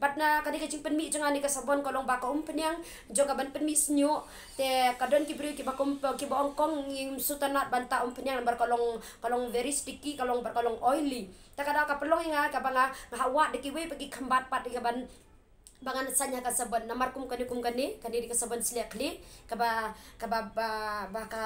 Bad na ka dei ka jingpynmih jong nga ne ka sabon ka long ba ka umphniang jong ka ban pynmih shñiuh. Te ka don ki briew kiba kum, kiba ong kong ngim sngewtynnat ban tah umphniang namar ka long, ka long very sticky, ka long, bad ka long oily. Te ka daw ka pynlong ïa nga kaba nga, nga hap wad da kiwei pat ki khynbat pat ïa ka ban, ba ngan saiñ ha ka sabon, namar kum kane kum kane, kane dei ka sabon slek khlieh kaba, kaba ba, ba ka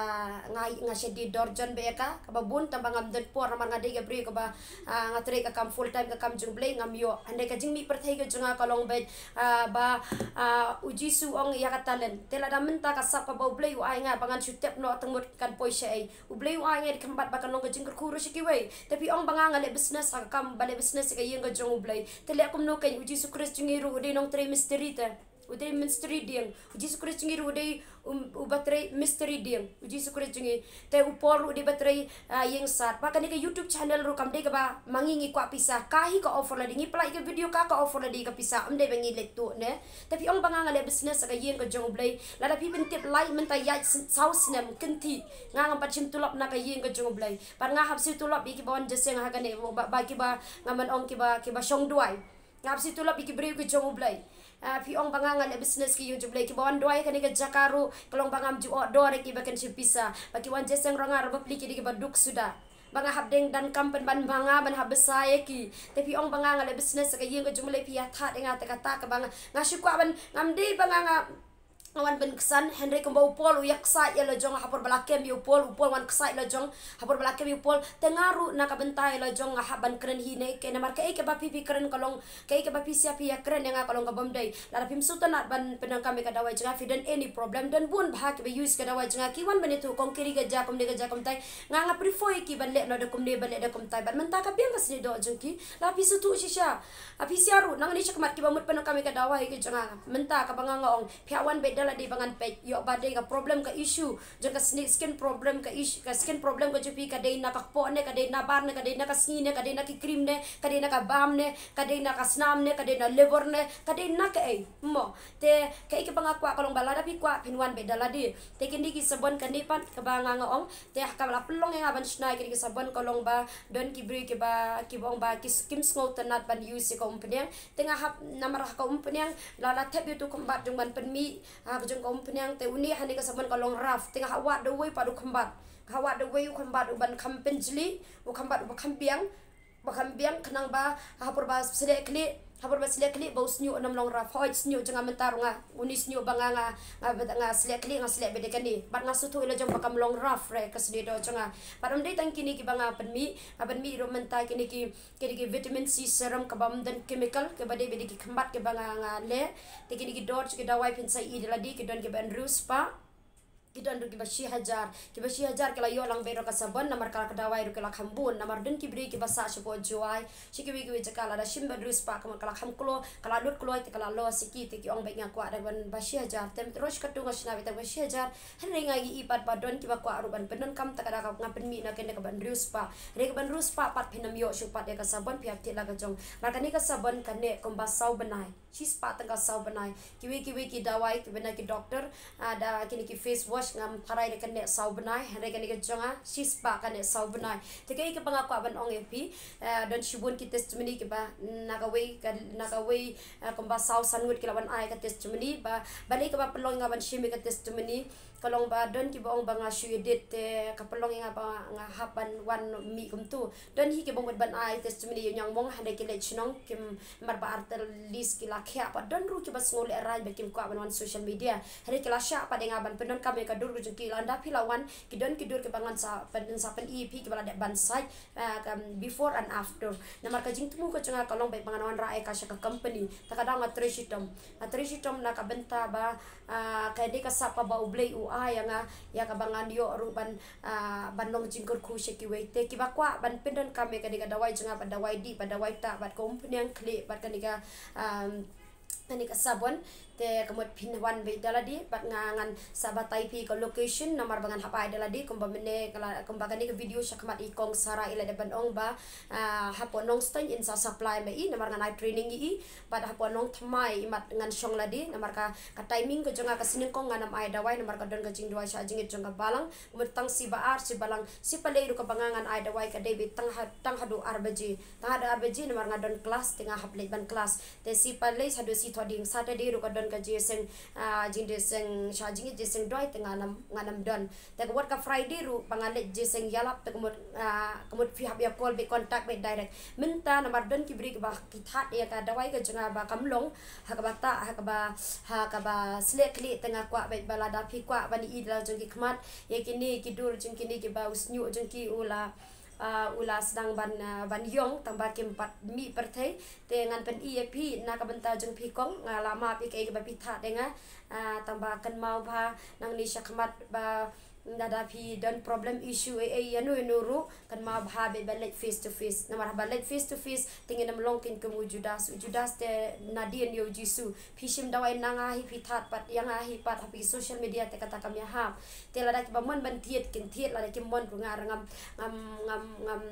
nga, nga shet dor jon bad ïa ka, kaba bun tang ba ngam don por namar nga dei ka briew kaba, ah, nga trei ka kam full time, ka kam jong U Blei ngam ïoh. Hynrei ka jingmih pyrthei ka jong nga ka long bad, ah, ba, ah, U Jisu ong ïa ka talent. Te lada mynta ka sap kaba U Blei u ai nga ba ngan shu tep noh tang mut kan poi shaei. U Blei u ai nga ïa ka khmat ba kan long ka jingkyrkhu ruh sha kiwei. Te phi ong ba nga nga leh business ha ka kam ba leh business ïa ka ïing ka jong U Blei. Te leh kumno kein, U Jisu Khrist jong ngi ruh u dei nongtrei mistri te. U dei mistri dieng. U Jisu Khrist jong ngi ruh u dei, um, uba trei mistri dieng. U Jisu Khrist jong ngi. Te u Paul ruh u dei ba trei, ah, ïing sat. Ba kane ka YouTube channel ruh kam dei kaba ma ngi ngi kwah pisa. Ka hi ka offer lade, ngi pynlait ka video ka, ka offer lade ka pisa. Ym dei ba ngi leit tuh ne. Te phi ong ba nga nga leh business ha ka ïing ka jong U Blei. Lada phi pyntip lait mynta ïaid s-, saw snem kynthih. Nga ngam pat shim tulop na ka ïing ka jong U Blei. Bad nga hap siew tulop ïa kiba wan jingïaseng ha kane, ba, ba kiba, nga man ong kiba, kiba shong duwai. Nga hap siew tulop ïa ki briew ki jong U Blei. Ah, phi ong ba nga nga leh business ka ïing jong U Blei. Kiba wan duwai kane ka jaka ruh ka long ba ngam ju ot dor ïa ki ba kan shim pisa. Ba ki wan jingïaseng ruh nga ruh bapli ki dei kiba duk suda. Ba nga hap deng donkam pynban ba nga ban hap bsa ïa ki. Te phi ong ba nga nga leh business ka ïing ka jong U Blei, phi ïa thad ïa nga te kata kaba nga, nga shu kwah ban, ngam dei ba nga nga nga wan ban ksan, hynrei kumba u Paul u ïa ksai ïa la jong ha por ba la kem ïa u Paul, u Paul wan ksai ïa la jong ha por ba la kem ïa u Paul. Te nga ruh na ka bynta ïa la jong nga hap ban kren hi ne, ke namar kaei kaba phi phi kren ka long, kaei kaba phi sia phi ïa kren ïa nga ka long ka bym dei. Lada phim sngewtynnat ban pyndonkam ïa ka dawai jong nga, phi don any problem, don bun bha kiba use ka dawai jong nga, ki wan ban ïathuh kong Kiri ka jia kumne ka jia kumtai. Nga nga prefer ïa ki ban leh noh da kumne ban leh da kumtai. Bad mynta ka biang ka snieh doh jong ki, la phi sngewthuh shisha. Ah, phi sia ruh nangne shakhmat kiba mut pyndonkam ïa ka dawai ka jong nga. Mynta kaba nga nga ong, phi hap wan beit da lade ba ngan peit ïoh ba dei ka problem ka issue jong ka sni-, skin problem ka issue, ka skin problem ka jong phi ka dei na ka kpoh ne, ka dei na bar ne, ka dei na ka sngi ne, ka dei na ki cream ne, ka dei na ka bam ne, ka dei na ka snam ne, ka dei na liver ne, ka dei na kaei. Mo, te kaei kaba nga kwah ka long ba lada phi kwah phin wan beit da lade. Te kine ki sabon kane pat kaba nga nga ong, te ha kaba la pynlong ïa nga ban shna ïa kine ki sabon ka long ba don ki briew kiba, kiba ong ba ki s-, kim sngewtynnat ban use ïa ka umphniang. Te nga hap namar ha ka umphniang la la thep ïa utu u khymbat jong ban pynmih ha ka jong ka umphniang, te une hangne ka sabon ka long rough, te nga hap wad da uwei pat u khymbat, nga hap wad da uwei u khymbat uban kham pynjli, u khymbat uba kham biang, ba kham biang khnang ba ha por ba sleh khlieh, ha por ba sleh khlieh ba u shñiuh nym long rough. Hooid, shñiuh jong nga mynta ruh nga, une shñiuh ba nga nga, nga, nga sleh khlieh nga sleh beit da kane. Bad nga sngewthuh ïa la jong ba kam long rough re ka snieh doh jong nga. Bad ym dei tang kine kiba nga pynmih, nga pynmih ruh mynta kine ki, kine ki vitamin C serum kaba ym don chemical, kaba dei beit da ki khymbat kiba nga nga leh. Te kine ki dor jong ki dawai phin sa ïohi da lade, ki don kiba hynriew spah, ki don ruh kiba shi hajar. Kiba shi hajar ki la ïoh lang beit ruh ka sabon, namar ka la ka dawai ruh ki la kham bun, namar don ki briew kiba sah shapoh Jowai, sha kiwei kiwei jaka, lada shim ba hynriew spah ka mut ka la kham kloi, ka la lut kloi te ka la loss ïa ki, te ki ong beit nga kwah da ban ba shi hajar. Te mynta ruh shi katto nga shna beit tang ba shi hajar. Hynrei nga ïohi pat ba don kiba kwah ruh ban pyndonkam, te ka da ka nga pynmih na kane kaba hynriew spah. Hynrei kaba hynriew spah pat phin ym ïoh shuh pat ïa ka sabon, phi hap thied la ka jong. Namar kane ka sabon ka neh kumba saw bnai. Shi spah tang ka saw bnai. Kiwei kiwei ki dawai kiba na ki doctor, ah, da kine ki face wash ngam tharai da ka neh saw bnai, hynrei kane ka jong nga shi spah ka neh saw bnai. Te kaei kaba nga kwah ban ong ïa phi, ah, don shibun ki testimony kiba na kawei ka, na kawei, ah, kumba saw san ngut ki la wan ai ka testimony, ba balei kaba pynlong ïa nga ban shim ïa ka testimony. Ka long ba don kiba ong ba nga shu edit te ka pynlong ïa nga ba nga hap ban wan mih kumtu. Don hi kiba mut ban ai testimony ïa u Ñiangmong, hynrei ki leit shnong, kim, namar ba artyllis ki la khiah, bad don ruh kiba sngew lehraiñ ba kim kwah ban wan social media. Hynrei ki la shah pat ïa nga ban pyndonkam ïa ka dur ka jong ki, lada phi la wan, ki don ki dur kiba ngan sa pyn, sa pyni ïa phi kiba la dep ban sait, ah, ka before and after. Namar ka jingthmu ka jong nga ka long beit ba ngan wanrah ïa ka sha ka company. Te ka daw nga trei shitom. Nga trei shitom na ka bynta ba, ah, ka dei ka sap kaba U Blei u ai ïa nga, ïa kaba ngan ïoh ruh ban, ah, ban long jingkyrkhu sha kiwei. Te kiba kwah ban pyndonkam ïa kane ka dawai jong nga, bad dawai dih, bad dawai tah, bad ka umphniang khlieh, bad kane ka, um, kane ka sabon, te ka mut phin wan beit da lade, bad nga ngan sa batai phi ka location, namar ba ngan hap ai da lade, kumba mynne ka la, kumba kane ka video shakhmat i kong Sara i la dep ban ong ba, ah, hapoh Nongstoiñ in sa supply ma i, namar ngan ai training ïa i, bad hapoh Nongthymmai i mat ngan shong lade, namar ka, ka timing ka jong nga ka sien nyngkong ngan ym ai dawai, namar ka don ka jingduwai sha jingit jong ka balang, mut tang shi ba ar, shi ba lang, shi ba lai ruh kaba nga ngan ai dawai ka dei beit tang ha, tang haduh ar baje, tang haduh ar baje, namar nga don klas, te nga hap leit ban klas, te shi ba lai haduh Shi thoh ding Saturday ruh ka don ka jingïaseng, ah, jingïaseng, sha jingïaseng duwai te nga nam, nga nam don. Te ka wat ka Friday ruh ba nga leit jingïaseng ïalap te ka mut, ah, ka mut phi hap ïa call beit, contact beit direct. Mynta namar don ki briew ba ki thad ïa ka dawai ka jong nga ba kam long, ha kaba tah, ha kaba, ha kaba sleh khlieh, te nga kwah beit ba lada phi kwah ban ïohi da la jong ki khmat ïa kine ki dur jong kine kiba u shñiuh jong ki u la, ah, u la sdang ban, ah, ban ïong tang ba kim pat mih pyrthei. Te ngan pyni ïa phi na ka bynta jong phi kong, nga la map ïa kaei kaba phi thad ïa nga, ah, tang ba kynmaw bha nangne sha khmat ba lada phi don problem issue ei ei ïano ïano ruh, kynmaw bha beit ba leit face to face. Namar haba leit face to face te ngin ym long kein kum u Judas. U Judas te nadien ïa u Jisu. Phi shim dawai na nga hi, phi thad pat ïa nga hi pat ha phi social media te kata kam ïahap. Te lada kiba mon ban thied kin thied, lada kim mon ruh nga ruh ngam, ngam, ngam, ngam,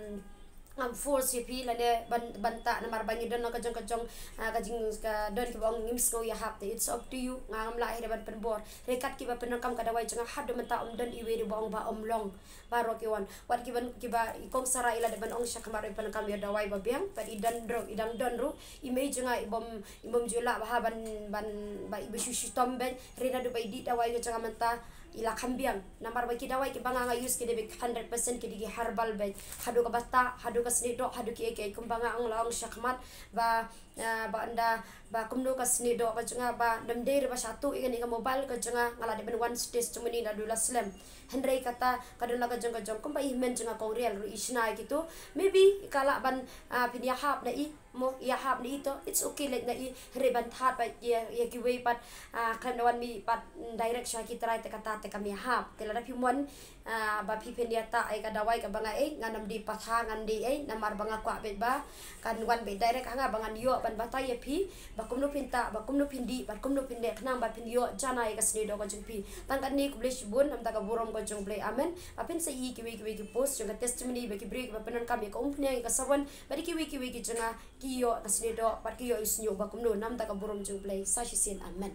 ngam force ïa phi lane ban, ban tah, namar ba ngi don la ka jong ka jong, ah, ka jing, ka don kiba ong ngim sngew ïahap te it's up to you. Nga ngam lah hi ruh ban pynbor. Hynrei kat kiba pyndonkam ka dawai jong nga haduh mynta ym don iwei ruh ba ong ba ym long. Baroh ki wan. Wat kiban, kiba i kong Sarah i la dep ban ong sha khmat ruh i pyndonkam ïa dawai ba biang, bad i don ruh, i dang don ruh. I mei jong nga i bym, i bym ju lah bha ban, ban, ba i ba shu shitom beit. Hynrei naduh ba i dih dawai ka jong nga mynta i la kham biang. Namar ba ki dawai kiba nga nga use ki dei beit hundred percent ki dei ki herbal beit. Haduh kaba tah, haduh ka snieh doh, haduh kiei kiei, kumba nga ong la ong sha khmat ba, ah, ba ynda ba kumno ka snieh doh ka jong nga ba ym dei ruh ba sha tuh ïa kane ka mobile ka jong nga, nga la dep ban wan testimony naduh la slem. Hynrei kata ka don la ka jong ka jong, kumba i hynmen jong nga kong Riel ruh i shna ïa kito. Maybe ka lah ban, ah, phin ïahap na i, mo, ïahap na i to, it's okay, leit na i, hynrei ban thad beit ïa, ïa kiwei pat, ah, khlem da wan mih pat, mm, direct sha ki trai te kata te kam ïahap. Te lada phi mon, ah, ba phi phin ïatah ïa ka dawai kaba nga ei, ngan ym dei patha, ngan dei ei, namar ba nga kwah beit ba kan wan beit direct ha nga ba ngan ïoh ban batai ïa phi ba kumno phin tah, ba kumno phin dih, ba kumno phin leh khnang ba phin ïoh jana ïa ka snieh doh ka jong phi. Tang katne, khublei shibun, namar ka burom ka jong U Blei. Amen. Ba phin sa ïohi kiwei kiwei ki post jong ka testimony ba ki briew kiba pyndonkam ïa ka umphniang ïa ka sabon, bad kiwei kiwei ki jong nga ki ïoh ka snieh doh bad ki ïoh ïa u shñiuh ba kumno, namar ka burom jong U Blei. Sa shisien. Amen.